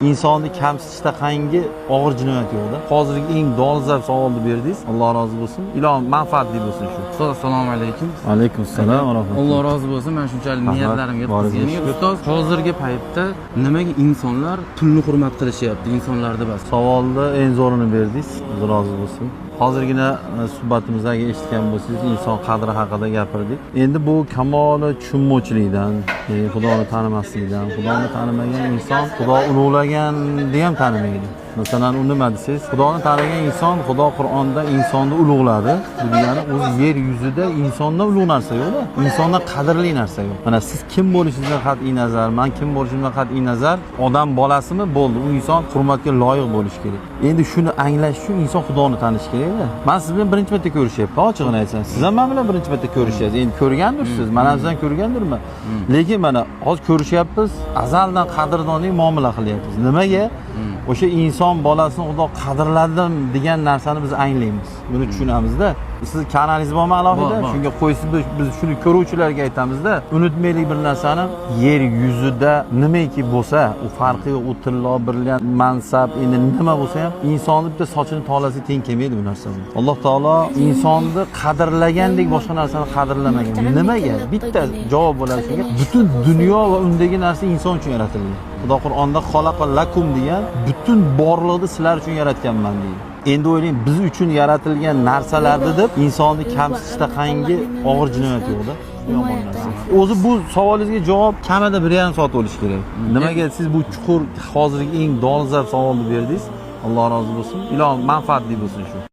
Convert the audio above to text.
Insonni kamsitishda og'ir jinoyat yo'qda. Hozirgi eng dolzarb savolni berdingiz. Alloh rozi bo'lsin. Ilohim manfaatli bo'lsin shu. Ustoz, assalomu alaykum. Alaykum assalom va rahmatulloh. Alloh rozi bo'lsin, mana shunchalik Rahmat. niyatlarimga Boringizga yetkazganingiz. shukur. Ustoz, hozirgi paytda nimaga insonlar pulni hurmat qilishyapti, insonlarni bas? Savolni eng zo'rini berdingiz. Alloh rozi bo'lsin. Hozirgina suhbatimizda agar eshitgan bo'lsangiz, inson qadri haqida gapirdik. Endi bu kamoli tushunmovchilikdan, ya'ni Xudoni tanimaslikdan, Xudoni tanimagan inson Xudo ulug'laganni ham tanimaydi. Masalan, u nima desangiz, Xudoni tanigan inson Xudo Qur'onda insonni ulug'ladi. Bu degani o'zi yer yuzida insondan ulug' narsa yo'q-da. Insondan qadrli narsa yo'q. Mana siz kim bo'lishingizdan qat'iy nazar, man kim bo'lishimdan qat'iy nazar, odam bolasimi bo'ldi, u inson hurmatga loyiq bo'lishi kerak. Endi shuni anglash uchun inson Xudoni tanishi kerak-da. Man siz bilan birinchi marta ko'rishyapman, ochig'ini aytsam. Siz ham men bilan birinchi marta ko'rishyapsiz. Endi ko'rgandirsiz, man ham sizdan ko'rgandirman. Lekin mana hozir ko'rishyapmiz, azaldan qadrdonlik muomala qilyapmiz. Nimaga? O'sha inson bolasini Xudo qadrladim degan narsani biz anglaymiz. Buni tushunamizda. Siz kanalingiz bormi alohida? Bor, bor. Shunga qo'ysiz, biz shuni ko'ruvchilarga aytamizda, unutmaylik bir narsani, yer yuzida nimaiki bo'lsa, u farqi yo'q, u tillo, brilliant, mansab, endi nima bo'lsa ham insonni bitta sochini tolasi teng kelmaydi bu narsa. Alloh taolo insonni qadrlagandek boshqa narsani qadrlamagan. Nimaga? Bitta javob bo'ladi shunga. Butun dunyo va undagi narsa inson uchun yaratilgan. Xudo Qur'onda xalaqa lakum degan, butun borliqni sizlar uchun yaratganman deydi. Endi o'ylang, biz uchun yaratilgan narsalarni deb insonni kamsitishda og'ir jinoyat yo'qda. Yomon narsa. O'zi bu savolingizga javob kamida 1,5 soat bo'lishi kerak. Nimaga siz bu chuqur hozirgi eng dolzarb savolni berdingiz? Alloh rozi bo'lsin. Ilohim manfaatli bo'lsin shu.